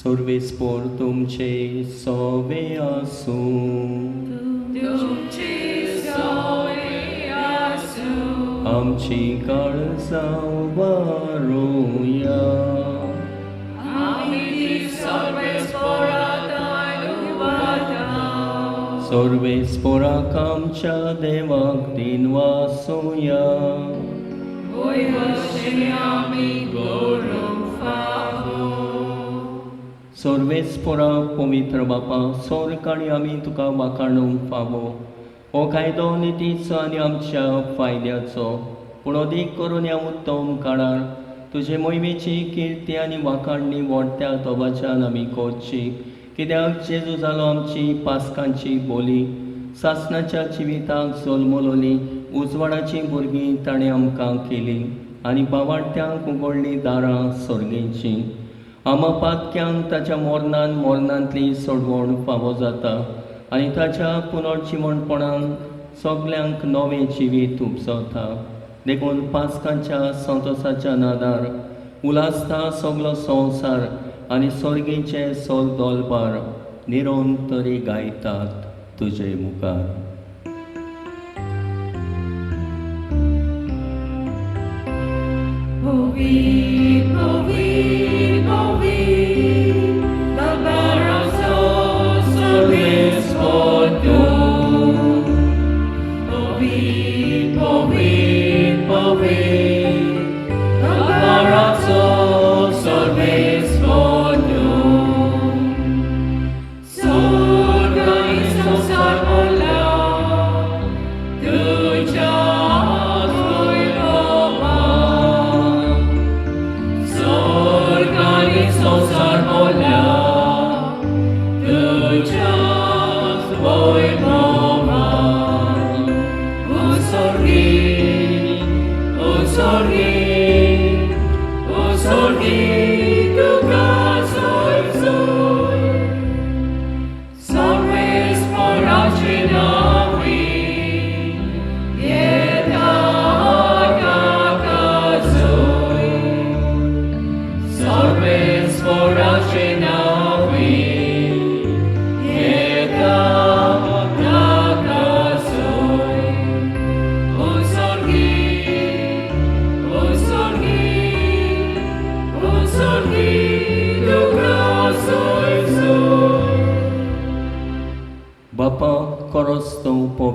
सर्वेस्पोर तुमचे सोवे आसूं. तुमची सोय आसूं. आमची काळजां उबारुया. आमी ती सर्वेस्पोराताय उबारता. सर्वेस्पोराक आमच्या देवाक दिनवासुया. वय अशें आमी करूंक फावो. सर्वेस्पोरा पवित्र बापा, स्वर्ग आनी आमी तुका वाखाणूंक फावो. हो कायदो नितीचो आनी आमच्या फायद्याचो, पूण अदीक करून ह्या उत्तम काळार तुजे मोहिमेची किर्ती आनी वाखाणणी व्हडत्या दबाज्यान आमी करची. कित्याक जेजू जालो आमची पास्कांची बोली, सासणाच्या जिविताक जल्मलोली उजवाडाची भुरगीं ताणें आमकां केली आनी बावाडत्यांक उगडली दारां सर्गेची. आमा पातक्यांक ताच्या मोरनान मोरनांतली सोडवण फावो जाता आनी ताच्या पुनर्जिवणपणान सगल्यांक नवें जिवीत उपजता. देखून पास्कांच्या संतोसाच्या नादार उलासता सगलो संवसार आनी सर्गीचे सोल दोलबार निरंतरी गायतात तुजे मुखार. Ovi, ovi, ovi, Barbaroso Service Ovi, ovi, ovi, Barbaroso Service Sorga in samsar mola, Tuja Sorga in samsar mola, Tuja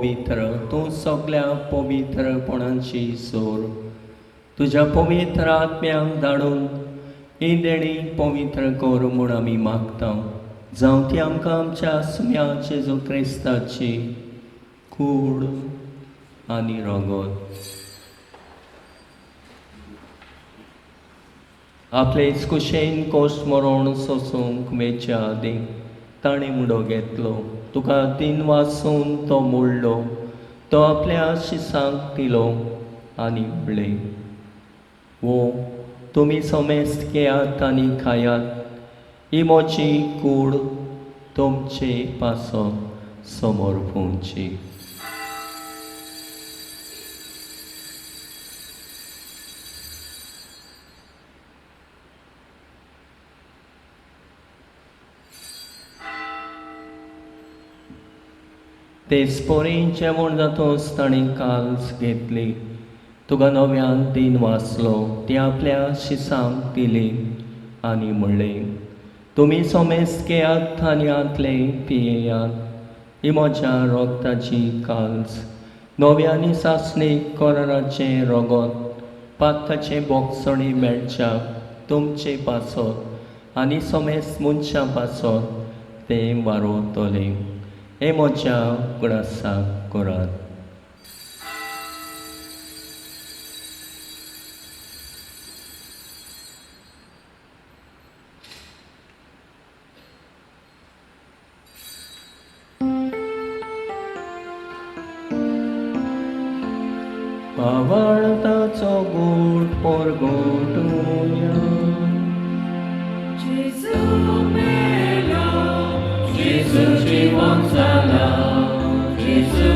पवित्र, तूं सगळ्या पवित्रपणाची सोर. तुज्या पवित्र आत्म्यांक धाडून ही देणी पवित्र कर म्हूण आमी मागता. जावं ती आमकां आमच्या सुम्या जेजू क्रिस्ताची कूड आनी रगत. आपलेच कुशेन कोश मरण सोसूंक वेच्या आदीं ताणें मुडो घेतलो, तुका तीन वासून तो मोडलो, तो आपल्या शिसांक दिलो आनी म्हणलें, वो तुमी समेस्त घेयात आनी खायात, ही म्हजी कूड तुमचे पासत समर्पूंची. तेच परी जेवण जातोच ताणें काल्स घेतली, तुका नव्यान तीन वाचलो, ती आपल्या शिसांक दिली आनी म्हणलें, तुमी समेस्त घेयात आनी हांतले पियेयात, ही म्हज्या रोगताची काल्स, नव्या आनी सासणीक कराराचें रगत, पातकाचें बोगसणी मेळच्या तुमचे पासत आनी समेस्त मनशां पासत तें वारोवतलें. हे म्हज्या उगडासाक करात. पावळताचो गोट परगटुया. जेजू मेलो, जेजू जिवन जाला, जेजू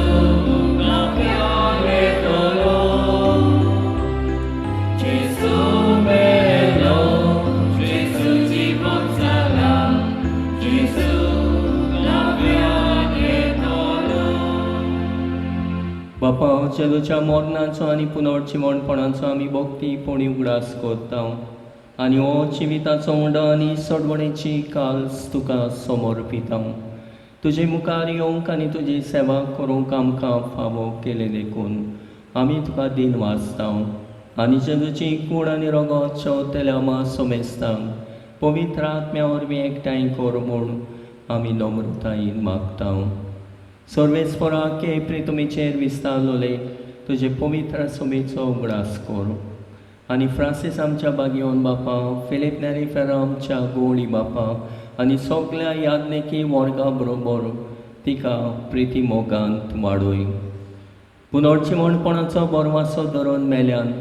नव्यान येतलो. जेजू मेलो, जेजू जिवन जाला, जेजू नव्यान येतलो. बापा, जेजूच्या मरणाचो आनी पुनर्जिवणपणाचो आमी भक्तीपणी उगडास करता आनी हो जिविताचो उंडो आनी सोडवणेची काल्स तुका समर्पिता. तुजे मुखार येवंक आनी तुजी सेवा करूंक आमकां फावो केले देखून आमी तुका दिन वाचता आनी जेजूची कूड आनी रगत शेवतेल्या मा समेस्तांक पवित्र आत्म्या वरवीं एकठांय कर म्हूण आमी नम्रतायेन मागता. सर्वेस्परा के प्रितुमीचेर विस्तारलोले तुजे पवित्र समेचो उगडास कर आनी फ्रांसीस आमच्या बागयोन बापा, फिलीप नेरी फेरा आमच्या गोवळी बापा आनी सगल्या याज्ञिकी वर्गा बरोबर तिका प्रिती मोगांत वाडय. पुनर्जिवणपणाचो बरवासो धरून मेल्यान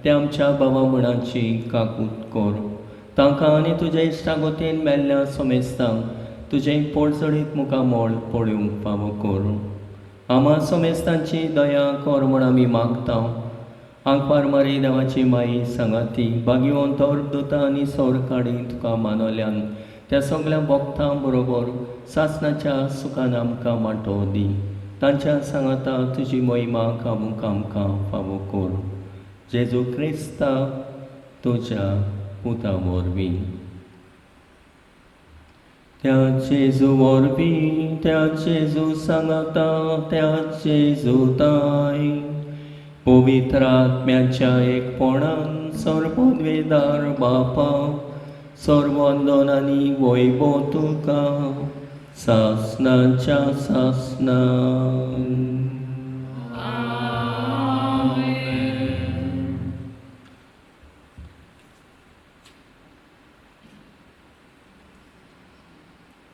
ते आमच्या बाबा म्हणाची काकूत कर. तांकां आनी तुज्या इश्टागोतीन मेल्ल्या समेस्तांक तुजें पोटजडीत मुखामळ पळोवंक फावो कर. आमा समेस्तांची दया कर म्हूण आमी मागता. आंकवार मारी देवाची माई सांगाती बागेवंत दुता आनी सौरकाडी तुका मानवल्यान त्या सगल्या भक्तां बरोबर सासणाच्या सुखान आमकां वांटो दी. तांच्या सांगाता तुजी महिमा गावूंक आमकां फावो कर. जेजू क्रिस्ता तुज्या पुता वरवीं. त्या जेजू वरवीं, त्या जेजू सांगाता, त्या जेजू ताय पवित्र आत्म्याच्या एकपणान सर्ववेदार बापा सर्वंदन आनी वैभव तुका सासणाच्या सासणान.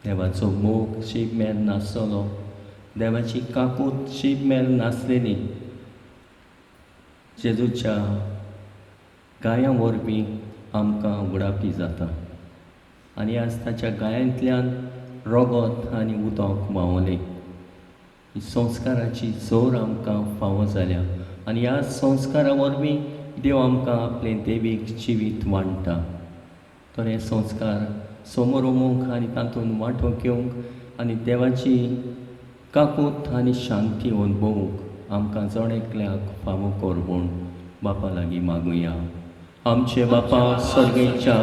देवाचो मोग शीब मेल नासलो, देवाची काकूत शीब मेल नासलेली जेजूच्या गायां वरवीं आमकां उगडापी जाता आनी आज ताच्या गायांतल्यान रगत आनी उदक व्हांवलें. ही संस्काराची जोर आमकां फावो जाल्या आनी ह्या संस्कारा वरवीं देव आमकां आपलें देवीक जिवीत वांट्टा. तर हे संस्कार समोर उमोवंक आनी तातूंत वांटो घेवंक आनी देवाची काकूत आनी शांती अनुभवूंक आमकां जण एकल्याक फावो कर म्हूण बापा लागीं मागुया. आमचे बापा सर्गेच्या,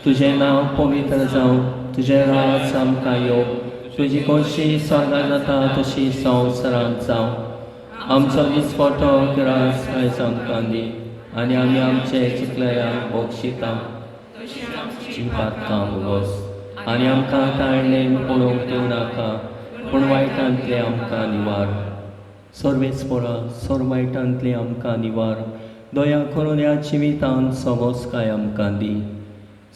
तुजें नांव पवित्र जावं, तुजें राज आमकां येवं, तुजी खोशी स्वर्गात जाता तशी संवसारांत जावं. आमचो दिसपटो ग्रास आयज आमकां दी आनी आमी आमचे चुकलयांक बक्षिता पातकां भोगोस आनी आमकां ताळणेन पळोवंक दिवं नाका पूण वायटांतले आमकां निवार. सर्वेस्पोरा सोर वायटांतले आमकां निवार. दया करून ह्या जिवितांत सोबोसकाय आमकां दी.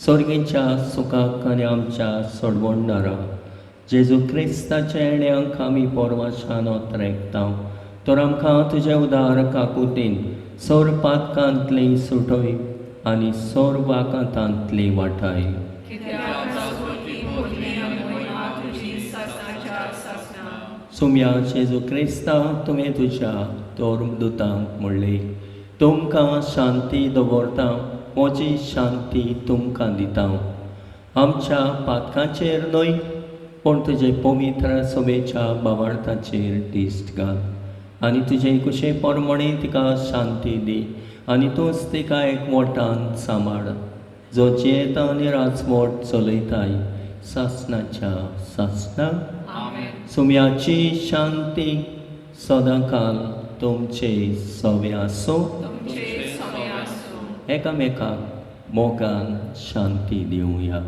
सर्गेच्या सुखाक आनी आमच्या सोडवणदारा जेजू क्रिस्ताच्या येण्याक आमी पोरवाशान ओतरेकता. तर आमकां तुजे उदार काकुतीन सोर पातकांतली सुटय आनी सोर वाकांतांतली वाटाय. सुम्या जेजू क्रिस्ता तुवें तुज्या धर्मदुतांक म्हणलें, तुमकां शांती दवरता, म्हजी शांती तुमकां दिता. आमच्या पातकांचेर न्हय पूण तुजे पवित्र सभेच्या बावार्थाचेर दिश्ट घाल आनी तुजे कुशे प्रमाणे तिका शांती दी आनी तूंच तिका एकवटान सांबाळ, जो जियेता आनी राजमोट चलयताय सासणाच्या सासणाक. सुम्याची शांती सदांकाल तुमचे सवे आसूं. एकामेकाक मोगान शांती दिवया.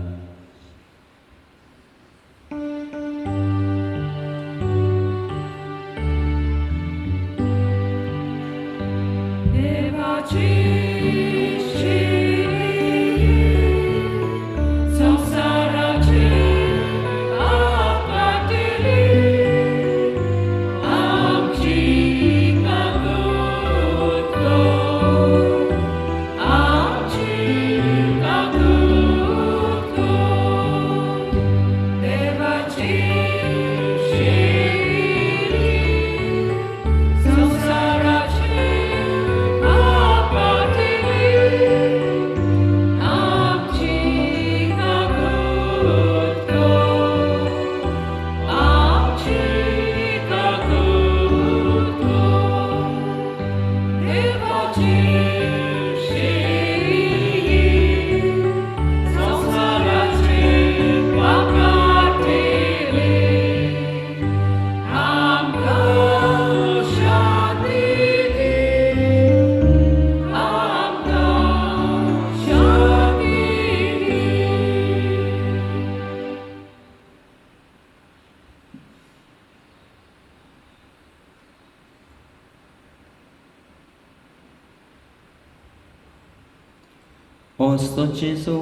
तो जेजू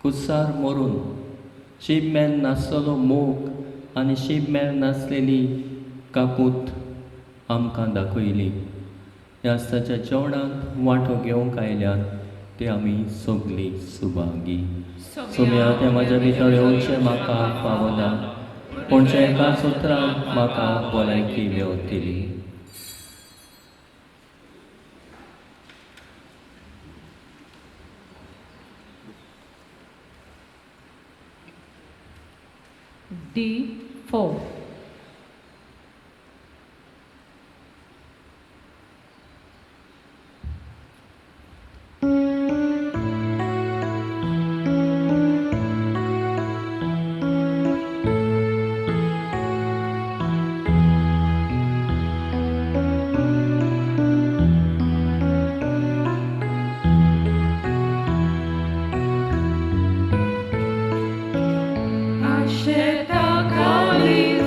कुसार मरून शीब मेल नासलेलो मोग आनी शीब मेल नासलेली काकूत आमकां दाखयली. ह्या ताच्या जेवणांत वांटो घेवंक आयल्यात ते आमी सगळीं सुभागी. सुम्या तें म्हाज्या भितर येवचें म्हाका फावना पूण एका सुत्रान म्हाका भलायकी मेवतली. D4. Kalis,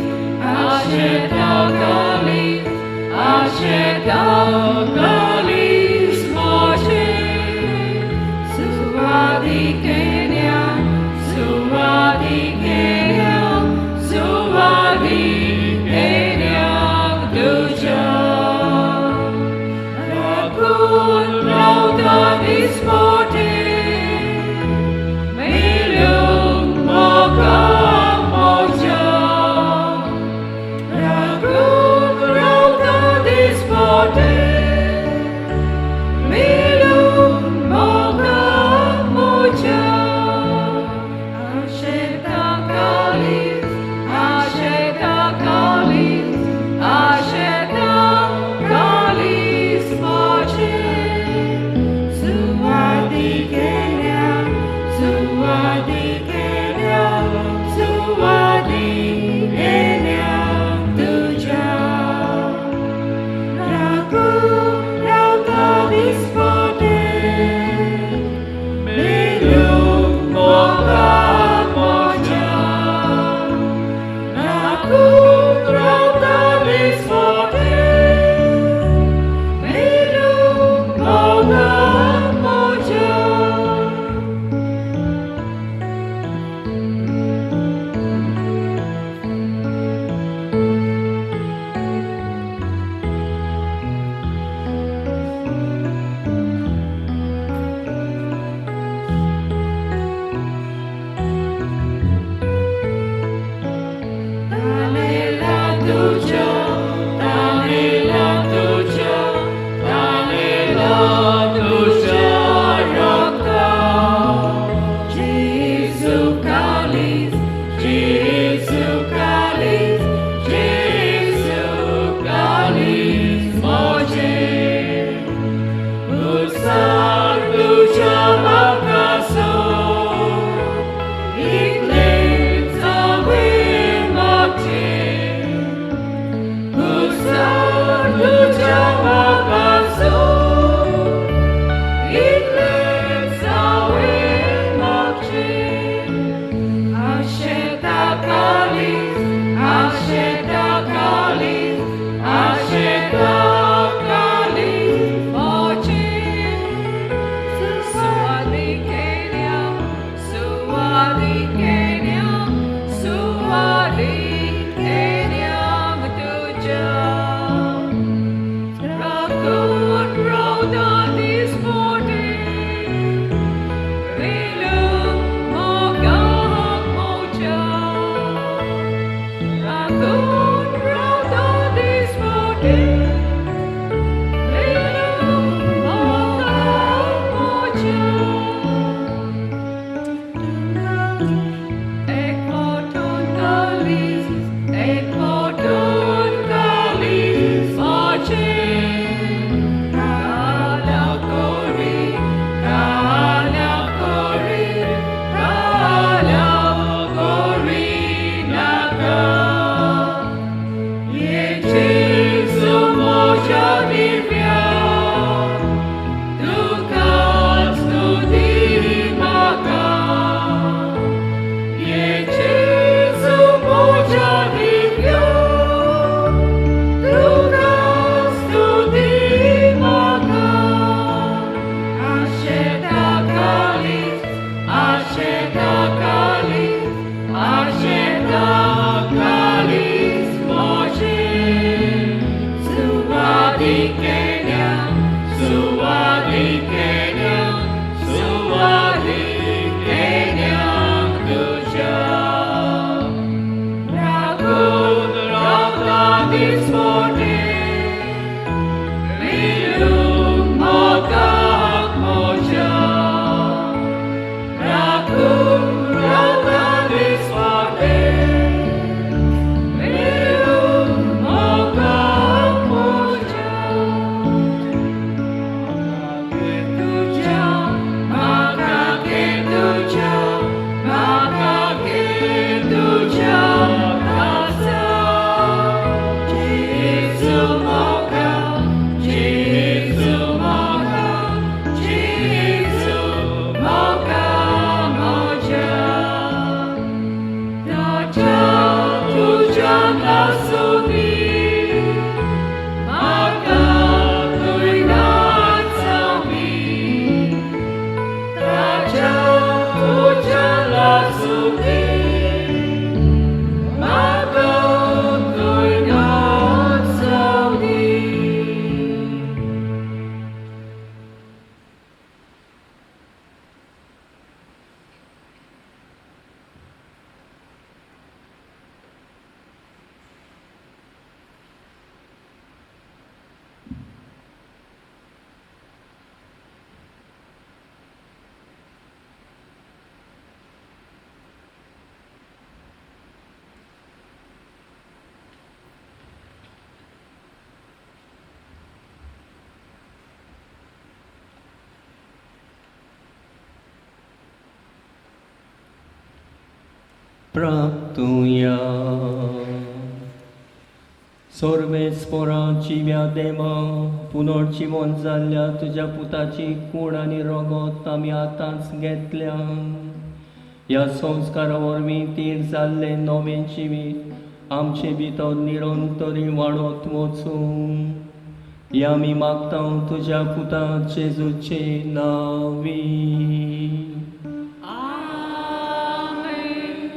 Kalis, प्राप्तुया. सर्वेस्पोरा जिव्या देवा, पुनर्जिवन जाल्ल्या तुज्या पुताची कूड आनी रगत आमी आतांच घेतल्या. ह्या संस्कारा वरवीं तीर जाल्लें नवें जिवीत आमचे भितर निरंतरी वाडत वचूं. ह्या आमी मागता तुज्या पुता जेजूचे नांवी. आमेन.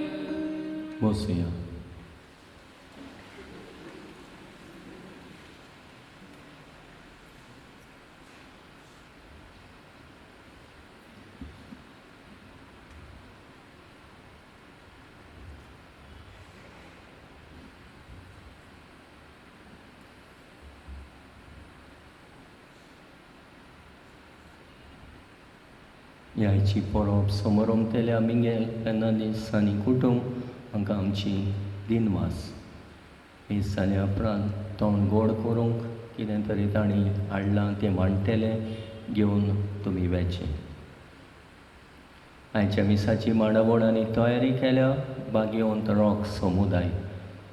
बसुया. ह्याची परब समोरमतेल्या मिंगेल फेर्नांदीस आनी कुटुंब हांकां आमची दिनवास. मीस जाल्या उपरांत तोंड गोड करूंक कितें तरी तांणी हाडलां तें वांट्टेलें घेवन तुमी वेचें. आयच्या मिसाची मांडावळ आनी तयारी केल्या बागेवंत रॉक समुदाय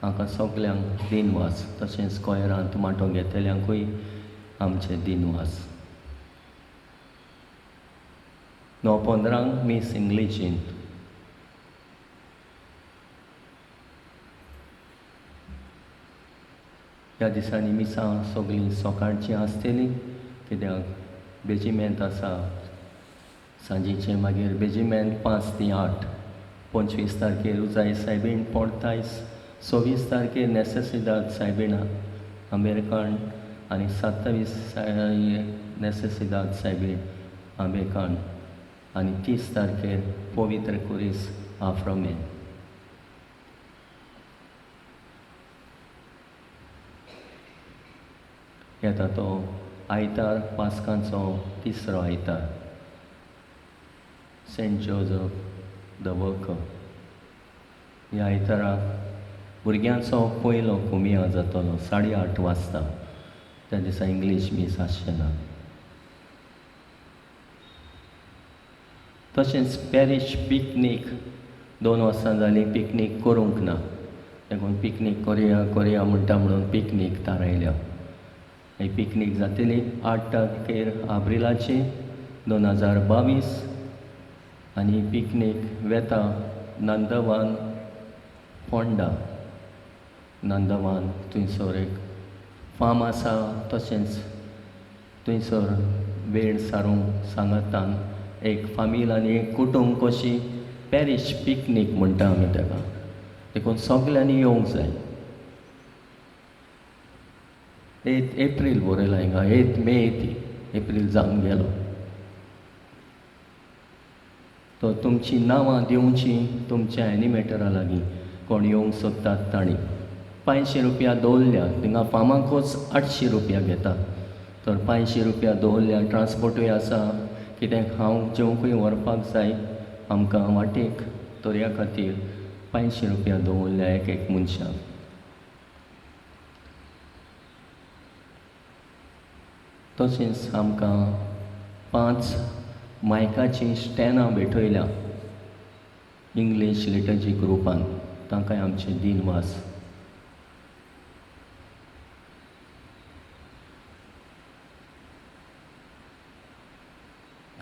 हांकां सगल्यांक दिनवास. तशेंच कोयरांत माटो घेतल्यांकूय आमचे दिनवास. 9:15 मीस इंग्लिशींत. ह्या दिसांनी मिसां सगळीं सकाळचीं आसतलीं, कित्याक बेजिमेंत आसा सांजेचें, मागीर बेजिमेंत 5 ते 8. 25 तारखेर उजाय सायबीण पोर्तायस, 26 तारखेर नेसेसिदाद सायबीण आंबेरकांड आनी 27 नेसेसिदाद सायबीण आंबेकांड आनी 30 तारखेर पवित्र कुरीस आफ्रोमेन. येता तो आयतार पास्कांचो तिसरो आयतार, सेंट जोजफ the worker. ह्या आयताराक भुरग्यांचो पयलो कुमिया जातलो 8:30 वाजता. त्या दिसा इंग्लीश मीस आसचें ना. तशेंच पॅरीश पिकनीक 2 वर्सां जालीं पिकनीक करूंक ना, देखून पिकनीक करया करया म्हणटा म्हणून पिकनीक थारायल्या. ही पिकनीक जातली 8 तारखेर आब्रिलाची 2022 आनी पिकनीक वेता नंदवान फोंडा. नंदवान थंयसर एक फार्म आसा, तशेंच थंयसर वेळ सारूंक सांगातान एक फामील आनी एक कुटुंब कशी पॅरीश पिकनीक म्हणटा आमी ताका, देखून सगल्यांनी येवंक जाय. 8 एप्रील बरयलां हिंगा, 8 मे ती एप्रील जावन गेलो. तो तुमचीं नांवां दिवचीं तुमच्या एनिमेटरा लागीं, कोण येवंक सोदतात तांणी. 500 रुपया दवरल्या, थिंगा फार्माकूच 800 रुपया घेता, तर 500 रुपया दवरल्या. ट्रांसपोर्टूय आसा, कितें खावंक जेवंकूय व्हरपाक जाय आमकां वाटेक, तर ह्या खातीर 500 रुपया दवरल्या एक एक मनशाक. तशेंच आमकां 5 मायकाचीं स्टॅनां भेटयल्या इंग्लीश लिटर्जी ग्रुपान, तांकांय आमचे दिनवास.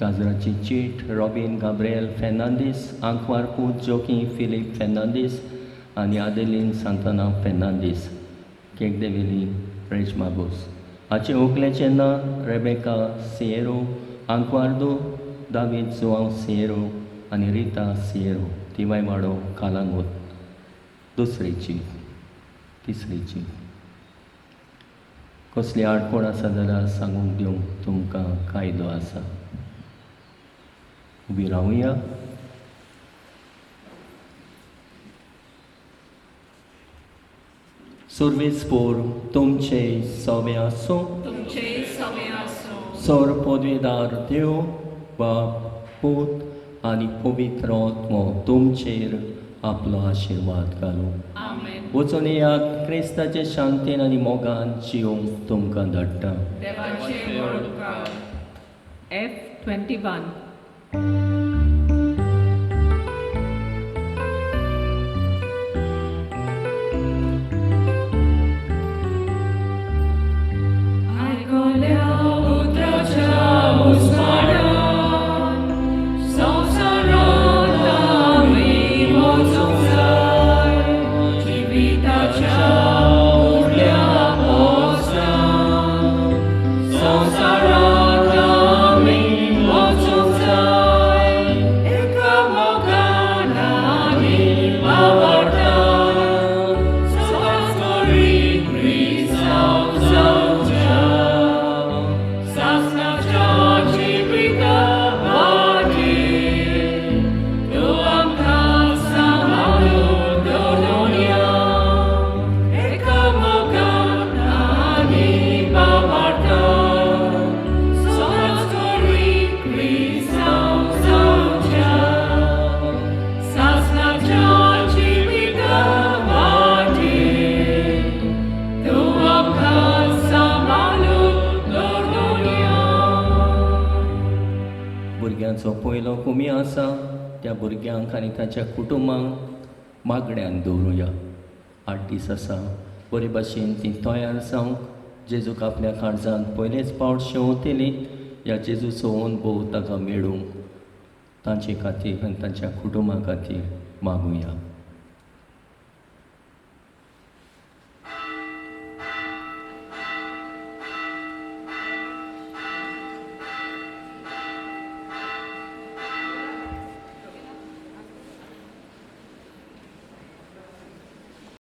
काजराची चीट रॉबीन गाब्रियल फेर्नांदीस, आंकवार पूत जोकी फिलीप फेर्नांदीस आनी आदेलीन सांताना फेर्नांदीस, केकदेवेली रेजमा बोस. हाचे व्हंकलेचें नांव रेबेका सिएरो, आंकवारदो दावीद जुआंव सिएरो आनी रिता सिएरो, तिवायवाडो कालांगूट. दुसरी चीट, तिसरी चीट. कसली आडखळ आसा जाल्यार सांगूंक दिवंक तुमकां कायदो आसा. उबी रावया. सुर्वेस्पोर तुमचे सवे आसूं, तुमचे सवे आसूं. सर पदवेदार देव बाप पूत आनी पवित्र आत्मो तुमचेर आपलो आशिर्वाद घालूं. आमेन. वचून येयात, क्रिस्ताचे शांतीन आनी मोगान जिवंक तुमकां धाडटा. देवाचे व्हड उपकार. F21. भुरग्यांचो पयलो कुमी आसा त्या भुरग्यांक आनी तांच्या कुटुंबांक मागण्यान दवरुया. 8 दीस आसा, बरे भाशेन ती तयार जावंक जेजूक आपल्या काळजान पयलेच पावट शेंवतली. ह्या जेजूचो अनुभव ताका मेळूंक तांचे खातीर आनी तांच्या कुटुंबा खातीर मागुया.